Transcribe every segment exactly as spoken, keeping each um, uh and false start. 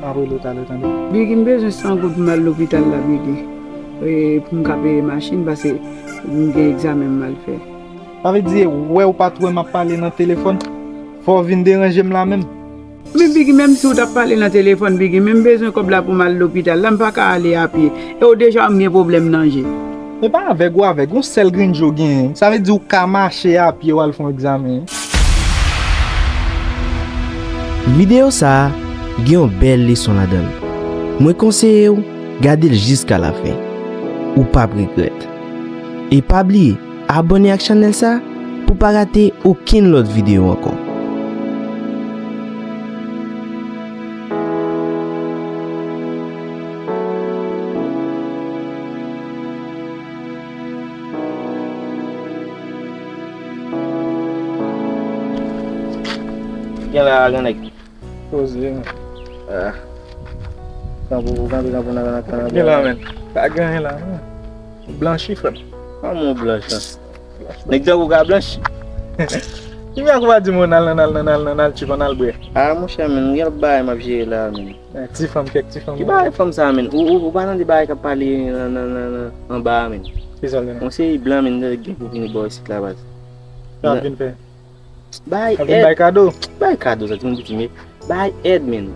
M ap rele w talè, tande. Biggie, m bezwen san goud pou m al lopital la, Biggie. E, pou m ka peye machin, paske m gen egzamen m al fè. Sa vle di, e wè ou pa t wè m ap pale nan telefòn, fò w vin deranje m la menm. Men Biggie, menm si w t ap pale nan telefòn, Biggie, men m bezwen kòb la pou m al lopital la, m pa ka ale apye. E w deja wè m gen pwoblèm nan je. E pa avèg ou avèg, yon sèl grenn je w genyen. Sa vle di ou ka mache apye w al fè yon egzamen. Videyo sa a gen yon bèl leson ladan l. Mwen konseye w gade l jiska lafen. Ou p ap regrèt. E pa bliye, abòne ak chanèl sa pou pa rate okenn lòt videyo ankò. Gen la, gran nèg. Poze, man. Ah. Tanpri, kanpe, kanpe nan, nan, nan, nan. Gen la, men. Pa gen anyen la, non. Blanchi, frè m. Kòman w blanch la? Nèg tankou w ka blanch? Kounya ou pa di m, w nan, nan, nan, nan, nan, nan, nan, chip, ann al bwè. Ah, monchè, men, gen lòt bagay m ap jere la, men. Eh, ti fanm, kèk ti fanm. Ki bagay fanm sa, men? Ou, ou, ou pa tande bagay k ap pale nan, nan, nan, nan, anba a, men? Ki sa l ye, non? Yon seri blan, men, gen pou vini bò isit la, baz. Sa ap vin fè? Bay èd. Bay kado. Bay kado, sa, timoun piti, men bay èd, men.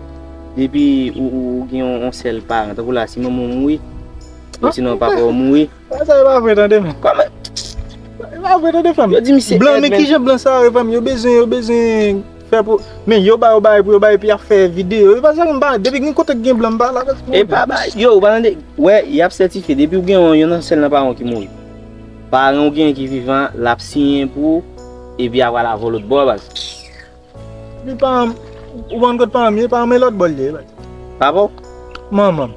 Depi ou, ou, ou gen yon, yon sèl paran, tankou la, si manman w mouri, osinon papa w mouri. Sa e pa vre, tande, men. Kòman? E pa vre, tande, frè m. Yo di misye blan, men kijan blan sa yo, frè m? Yo bezwen, yo bezwen fè pou, men yo ba yo bagay pou yo bay, epi y ap fè videyo. E pa sa m ba, depi gen kote k gen blan, m pa la. E pa bay, yo, ou pa tande, wè, y ap sètifye. Depi ou gen yon, yon nan sèl nan paran w ki mouri. Paran w gen ki vivan, l ap siyen pou ou, epi apre l ap voye lòt bò, baz. Li pa, ou konn kot paran m ye, paran m e lòt bò l ye, baz. Papa w? Manman m.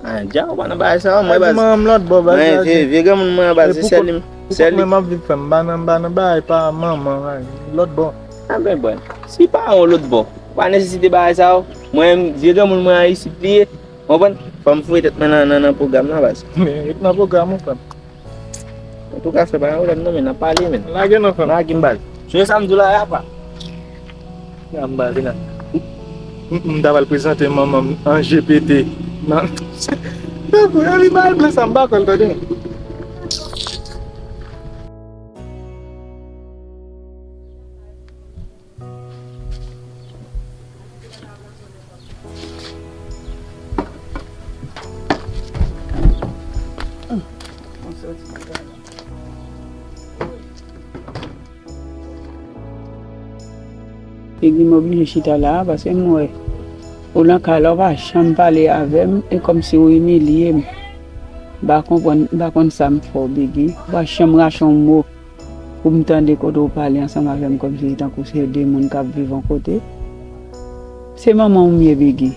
Ah, dja, ou pa nan bagay sa, mwen, baz. Manman m lòt bò, baz. Mwen, vye, vye granmoun mwen, baz, se sèl li, sèl li. Mwen m ap viv, frè m, m pa nan, m pa nan bagay pa manman, lòt bò. Ah, ben, bon. Si paran w lòt bò, ou pa nesesite bagay sa, mwen, vye granmoun mwen an isit li ye. Konprann? Fò m foure tèt mwen nan, nan, nan pwogram nan, baz. Men, ret nan pwogram ou, frè m. Antouka, frè, pa gen pwoblèm non, men n ap pale, men. Lage non, frè m. Lage m, baz. Sonje sa m di w la, apa. N ap pale la. M, m, m ta pral prezante manman m an je pete. Nan. Tanpri, li pa al blan sa, m pa kwè l, tande. Biggie, m oblije chita la a, paske m wè ou nan kay la, ou pa janm pale avè m, e kòmsi ou imilye m. M pa konprann, m pa konn sa m fè w, Biggie. Ou pa janm rache yon mo. Pou m tande kote w pale ansanm avè m kòmsi tankou se de moun k ap viv yon kote. Se manman w m ye, Biggie.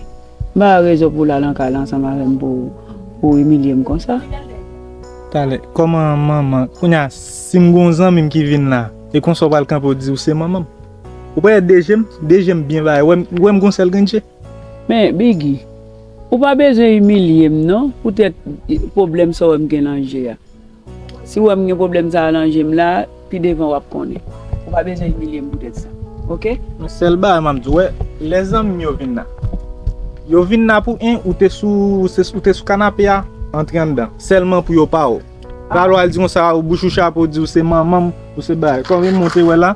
M pa wè rezon pou w al nan kay la ansanm avè m pou, pou w imilye m konsa. Talè, kòman manman? Kounye a, si m gen yon zanmi m ki vin la, e konsa w pral kanpe w di w se manman m? Ou pa wè de je m, de je m byen bagay, wè m, wè m gon sèl grenn je. Men, Biggie, ou pa bezwen imilye m non, poutèt pwoblèm sa w wè m gen nan je a. Si w wè m gen pwoblèm sa a nan je m la, pi devan w ap konnen. Ou pa bezwen imilye m poutèt sa. Oke? Men sèl bagay m ap di w, wè, lè zanmi m yo vin la. Yo vin la pou en, ou te sou, ou te, ou te sou kanape a, antre anndan. Sèlman pou yo pa wè w. Pa al di konsa, ou bouch ou chape, ou di w se manman m, ou se bagay. Kòm e monte wè la,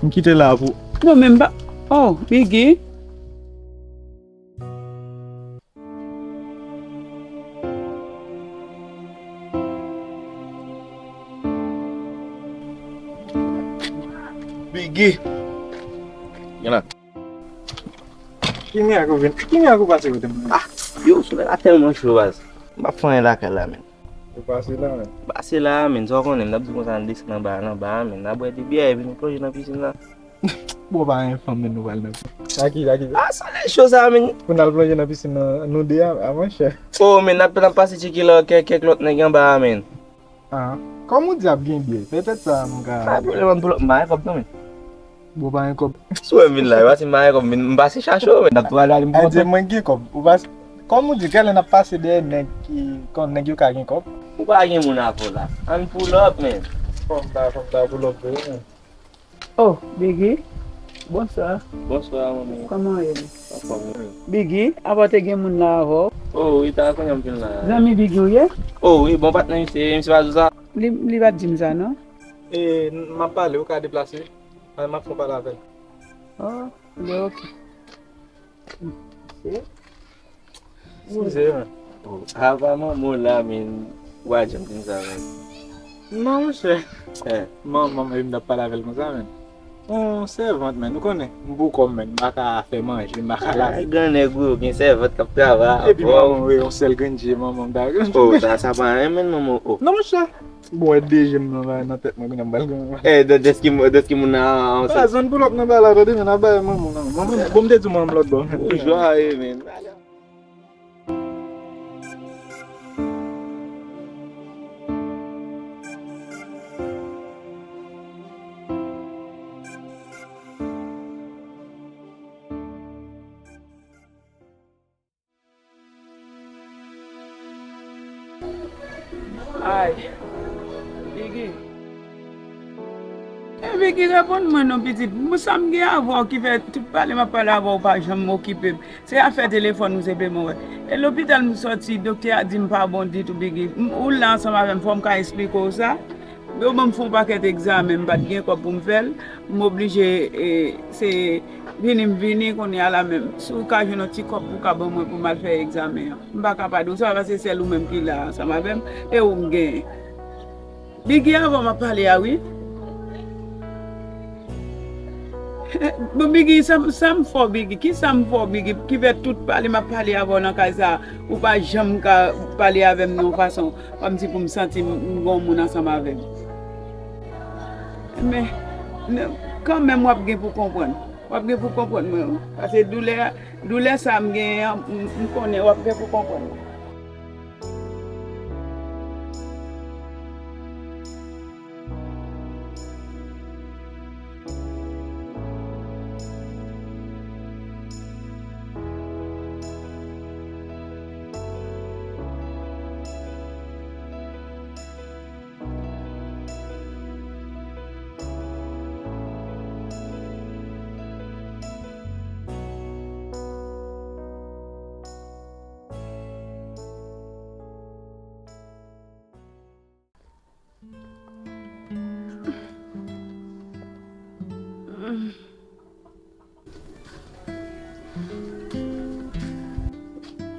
m kite la pou. Non, men m pa. Oh, Biggie. Biggie. Gen la. Ki mirak ou vin? Ki mirak ou pase kote m? Ah, yo, solèy la tèlman cho, baz. M ap fè anyen lakay la, men. Ou pase la, men. Pase la, men. Sa w konnen, m t ap di konsa, n desann anba, nan ba, men. N a bwè de byè, epi nou plonje nan pisin la. Bon, pa gen fanm, men nou pral nan. Aki, aki. Ah, solèy cho sa, men. Pou n al plonje nan pisin nan, nou de a, a, monchè. Oh, men n ap, n ap pase tcheke lò, kèk, kèk lòt nèg anba a, men. Ah, kòm ou di ap gen byè, petèt sa m ka. Pa gen pwoblèm, m ap pull up, m pa gen kòb non, men. Bon, pa gen kòb. Si w wè m vin la, e pa si m pa gen kòb, m vin, m pase chache w, men. N ap tou ale, ale, m pran. Adye, mwen gen kòb. Ou pa, kòm ou di, genlè n ap pase dèyè nèg ki, kòm nèg yo ka gen kòb. Ou pa gen moun avè w la. Ann pull up, men. Fò m ta, fò m ta pull up vre, men. Oh, Biggie. Bonswa. Bonswa, manmi. Kòman w ye? Anfòm, wi. Biggy, apa w te gen moun la avè w? Oh, wi, ta konnen m vin la. Zanmi Biggy w ye? Oh, wi, bon patnè misye, misye pa di w sa? Li, li pa t di m sa, non. E, m ap pale, ou ka deplase? Mwen, m ap fè yon pale avè l. Oh, li oke. Eskize, man. Oh, apa manman w la, men, ou pa janm di m sa, men. Non, monchè. Eh. Manman m, e m t ap pale avè l konsa, men. On sèvant, men, ou konnen, m pou kò m, men, m pa ka fè manje, m pa ka lave. Ay, grannèg ou, gen sèvant k ap travay avè w. Epi manman m, wi, on sèl grenn je manman m ta gen. Oh, sa, sa pa anyen, men, manman w, oh. Non, monchè. Bon, e de je m nan, nan tèt mwen, kounye a m pral gen. Eh, de, deski, deski moun nan, an, pa zòn pou lòt nan bagay la, tande, men, n ap bay manman w nan. Manman, bon, m te di w manman m lòt bò. Ou jwaye, men. Ay, Biggy. E Biggy, reponn mwen non, pitit. Mwen, sa m gen avè w ki fè tout pale m ap pale avè w, ou pa janm okipe m. Se afè telefòn ou senpleman wè. E lopital m sòti, doktè a di m pa bon ditou, Biggy. M, ou la ansanm avè m, fò m ka eksplike w sa. Yo ban m fè yon pakèt egzamen, m pa t gen kòb pou m fè l. M oblije, e, se vini m vini kounye a la menm. Si w ka jwenn yon ti kòb pou w ka ban mwen pou m al fè egzamen an. M pa ka pa di w sa, paske sèl ou menm ki la ansanm avè m, e ou m genyen. Biggy, avè w m ap pale a, wi. Bon, Biggy, sa, sa m fè w, Biggy? Kisa m fè w, Biggy, ki fè tout pale m ap pale avè w nan kay sa a, ou pa janm ka pale avè m nan yon fason kòmsi pou m santi m, m gen yon moun ansanm avè m? Men, men, kanmenm w ap gen pou konprann. W ap gen pou konprann mwen, wi. Paske doulè, doulè sa a m genyen an, m, m konnen w ap gen pou konprann mwen.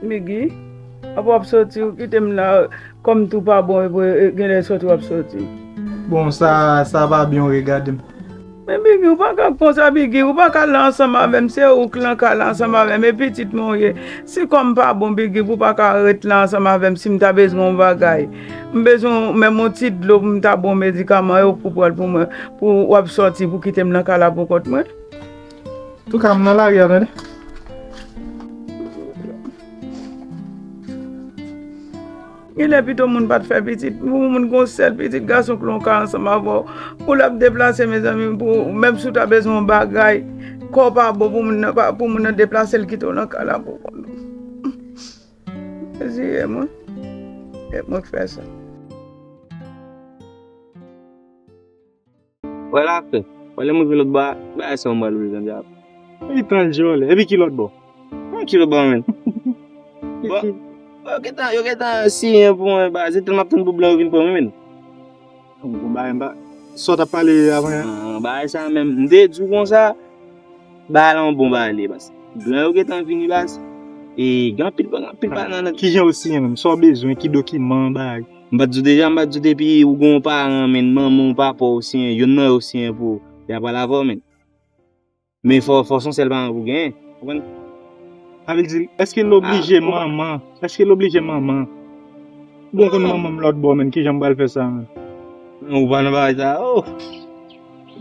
Biggy, apa w ap soti, ou kite m la, kò m tou pa bon, epi, e, genlè soti w ap soti. Bon, sa, sa pa byen, w regade m. Men Biggy, ou pa ka konsa, Biggy, ou pa ka la ansanm avè m, se ou k nan kay la ansanm avè m, e pitit mwen w ye. Si kò m pa bon, Biggy, pou w pa ka ret la ansanm avè m, si m ta bezwen yon bagay, m bezwen menm yon ti dlo pou m ta bwè yon medikaman, e ou k pou pran l pou mwen, pou w ap sòti, pou kite m nan kay la pou kont mwen. Antouka, m nan lari a, tande. Genlè pito moun pa t fè pitit, pou moun gon sèl pitit gason k nan kay ansanm avè w, pou l ap deplase, mezanmi, pou, menm si w ta bezwen yon bagay, kò w pa bon pou moun nan, pa, pou moun nan deplase l kite w nan kay la pou kont ou. Mezi, e mwen, e mwen k fè sa. Wè la fè. Wè lè m rive lòt bò a, bagay sa m pral ouvri jan djab. Epi pral jòlè. Epi ki lòt bò? Mwen ki lòt bò, men? Bon, yo gentan, yo gentan siyen pou mwen, baz. Se tèlman ap tann pou blan yo vin pran mwen, men. Bon, bagay m pa. Sa w t ap pale avan an? Ah, bagay sa menm. M te di w konsa, bagay la yon bon bagay li ye, baz. Blan yo gentan vini, baz. E gen anpil, gen anpil bagay nan, nan. Kijan yo siyen menm? Sa w bezwen? Ki dokiman, bagay? M pa t di w deja, m pa t di w depi ou gen yon paran, men manman w, papa w siyen, youn nan yo siyen pou y ap pale avè w, men. Men fò, fò s on sèl paran pou genyen. Konprann? Sa vle di, èske l oblije manman? Èske l oblije manman? Bon, konn manman m lòt bò, men kijan m pral fè sa, men? Ou pa nan bagay sa, oh!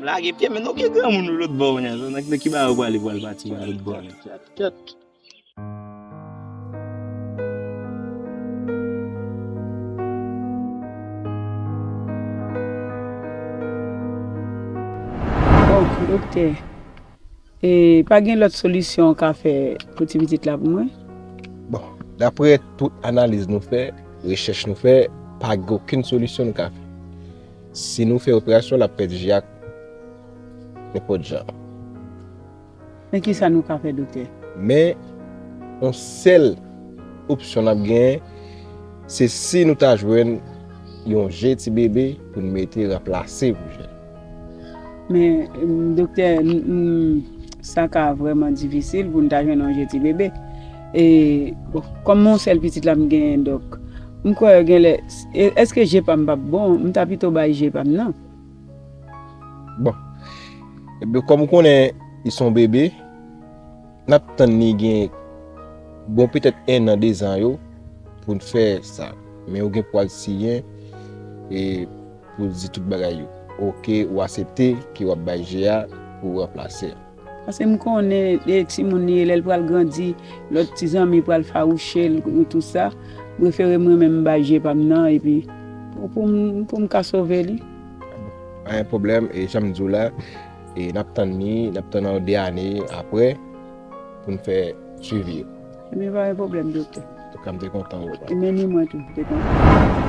Lage pye, men nou gen granmoun lòt bò, men. Nan, nan ki bagay ou prale, pral pati, pral lòt bò, men? Kèt, kèt. Bon, doktè, e pa gen lòt solisyon w ka fè pou ti pitit la pou mwen? Bon, daprè tout analiz nou fè, rechèch nou fè, pa gen okenn solisyon nou ka fè. Si nou fè operasyon, l ap pèdi je ak nenpòt jan. Men kisa nou ka fè, doktè? Men, yon sèl opsyon n ap genyen, se si nou ta jwenn yon je ti bebe pou n mete ranplase pou je. Men, m, doktè, m, m, sa ka vrèman difisil pou n ta jwenn yon je ti bebe. E, bon, kòm yon sèl pitit la m genyen, donk, m kwè genlè, e, èske je pa m p ap bon? M ta pito bay je pa m nan. Bon. Ebyen, kòm ou konnen, li se yon bebe, n ap tann li gen bon petèt ennan, dezan yo pou n fè sa. Men ou gen pou al siyen e pou di tout bagay yo. Oke, ou aksepte ke w ap bay je a pou ranplase. Paske m konnen e timoun li ye, lè l pral grandi, lòt ti zanmi pral fawouche l, tout sa. M prefere mwen menm m bay je pa m nan, epi pou, pou m, pou m ka sove li. Pa gen pwoblèm, e jan m di w la, e n ap tann li, n ap tann nan de ane apre pou n fè swivi yo. Ebyen, pa gen pwoblèm, doktè. Antouka, m te kontan wè w. Ebyen, ni mwen tou, m te kontan.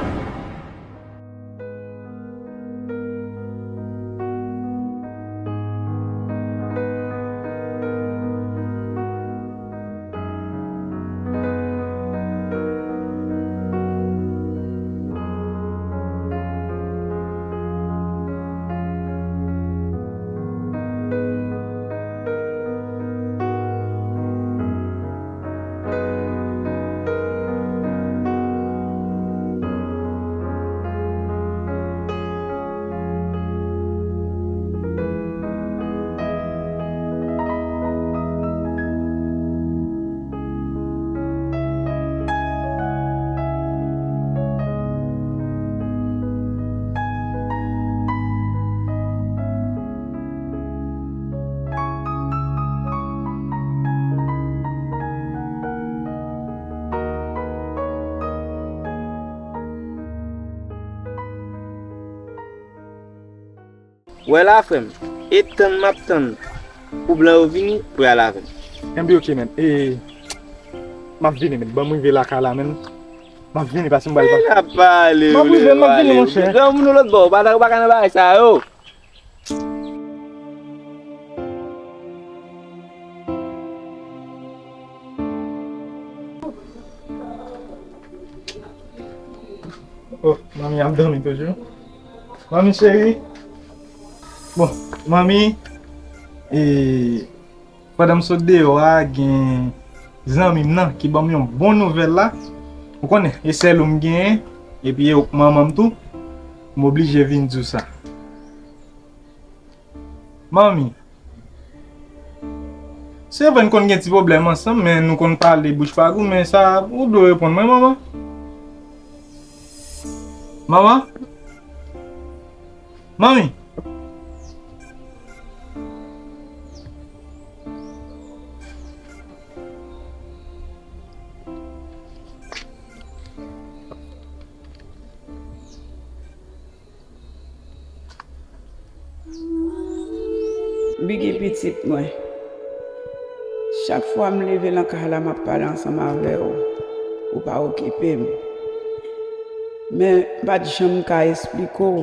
Wè la, frè m, e tann m ap tann pou blan yo vini pou y al avè m. Enben, oke, men. E, m ap vini, men. Ban m rive lakay la, men. M ap vini, paske m pral... Nèg la pale, m ap rive, m ap vini, monchè. Granmoun yo lòt bò, ou pa, ou pa ka nan bagay sa yo. Oh, manmi ap dòmi toujou. Manmi cheri. Bon, manmi, e, pandan m sot deyò a, gen zanmi m nan ki ban m yon bon nouvèl la. Ou konnen, e sèl ou m genyen, epi e ou k manman m tou. M oblije vin di w sa. Manmi, se vre n konn gen ti pwoblèm ansanm, men nou konn pale bouch pa gou, men sa, ou dwe reponn mwen, manman. Manman? Manmi? Biggy, pitit mwen, chak fwa m leve nan kay la, m ap pale ansanm avè w, ou pa okipe m. Men, m pa t janm ka esplike w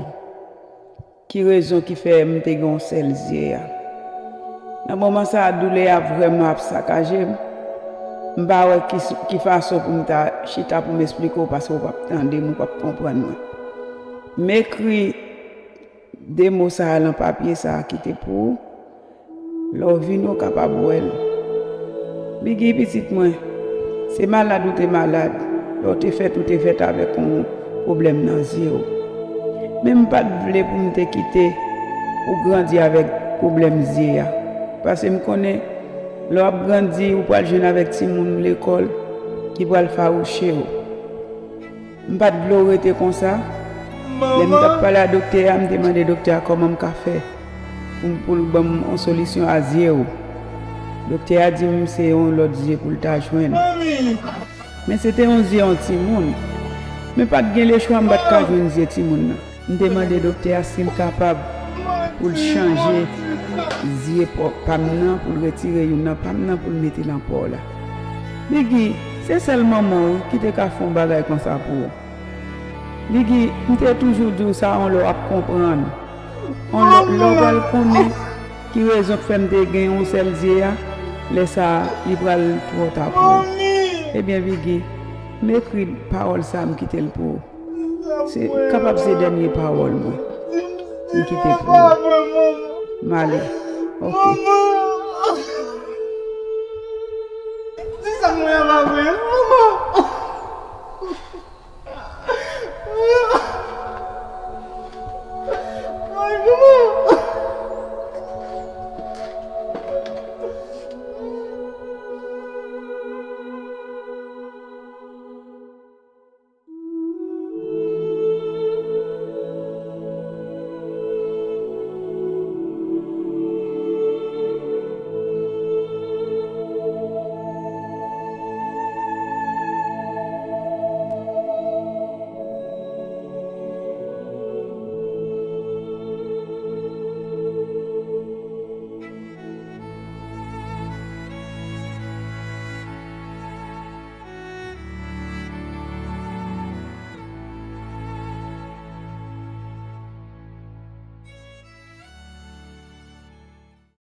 ki rezon ki fè m te gen yon sèl zye a. Nan moman sa a, doulè a vrèman ap sakaje m. M pa wè ki, ki fason pou m ta chita pou m esplike w, paske w p ap tande m, ou p ap konprann mwen. M ekri de mo sa a nan papye sa a kite pou ou. Lè w vini, w kapab wè l. Biggy, pitit mwen, se malad ou te malad lè w te fèt, ou te fèt avèk yon pwoblèm nan zye w. Men m pa t vle pou m te kite ou grandi avèk pwoblèm zye a. Paske m konnen, lè w ap grandi, ou pral jwenn avèk timoun lekòl ki pral fawouche w. M pa t vle w rete konsa. Lè m t ap pale a doktè a, m te mande doktè a kòman m ka fè pou, pou l ban m yon solisyon a zye w. Doktè a di m se yon lòt zye pou l ta jwenn. Men se te yon zye yon timoun. Men pa t gen lechwa, m pa t ka jwenn zye timoun nan. M te mande doktè a si l kapab pou l chanje zye pa, pa m nan, pou l retire youn nan pa m nan, pou l mete nan pa w la. Biggy, se sèl manman w wi ki te ka fè yon bagay konsa pou ou. Biggy, m te toujou di w sa, yon lè w ap konprann. Yon lè, lè w pral konnen ki rezon k fè m te gen yon sèl zye a, Lè sa a, li pral twò ta pou ou. Ebyen, Biggy, m ekri pawòl sa a, m kite l pou ou. Se kapab se dènye pawòl mwen. M kite pou ou. M ale. Ok. Di sa mwen an pa vre.